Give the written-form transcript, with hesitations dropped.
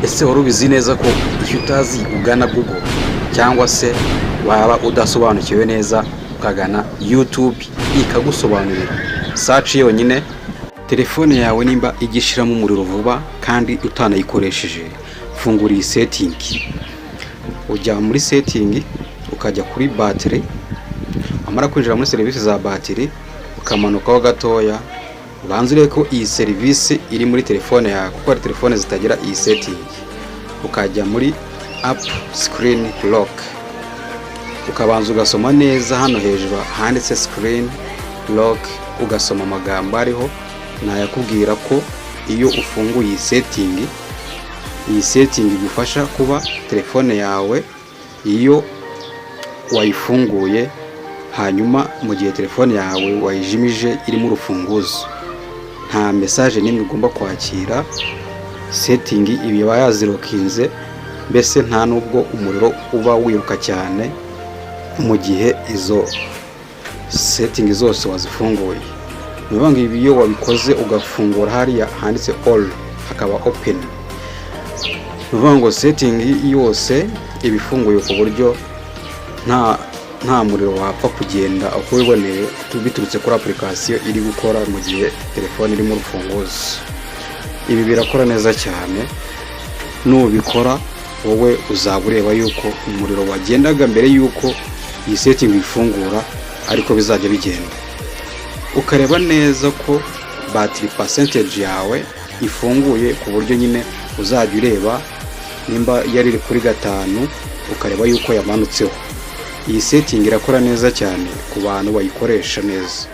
Ese wari ubizi neza ko icyo utazi ugana Google, cyangwa se waba udasobanukiwe neza ukagana YouTube ikagusobanurira? Search yonyine. Telefone yawe nimba igishiramo umuriro vuba kandi utanayikoresheje, fungura iyi setting. Ujya muri setting, ukajya kuri battery, wamara kwinjira muri serivisi za batiri, ukamanukaho gatoya, ubanza urebe ko iyi serivisi iri muri telefone yawe, kuko hari telefone zitagira iyi setting. Ukajya muri app screen lock, ukabanza ugasoma neza hano hejuru handitse screen lock, ugasoma amagambo ariho. Nayakubwira ko iyo ufunguye iyi setting, iyi setting igufasha kuba telefone yawe iyo wayifunguye, hanyuma mu gihe telefone yawe wayijimije irimo urufunguzo, nta message n'imwe ugomba kwakira. Setting iba yazirokinze, mbese nta nubwo umuriro uba wiruka cyane mu gihe izo setting zose wazifunguye. Ni ukuvuga ngo ibi iyo wabikoze, ugafungura hariya handitse all, hakaba open, ni ukuvuga ngo setting yose iba ifunguye ku buryo nta muriro wapfa kugenda uko wiboneye biturutse kuri application iri gukora mu gihe telefone irimo urufunguzo. Ibi birakora neza cyane. Nubikora, wowe uzaba ureba yuko umuriro wagendaga mbere yuko iyi setting ifungura ariko bizajya bigenda. Ukareba neza ko battery percentage yawe ifunguye, ku buryo nyine uzajya ureba nimba yari iri kuri 5, ukareba yuko yamanutseho. Iyi setting irakora neza cyane ku bantu bayikoresha neza.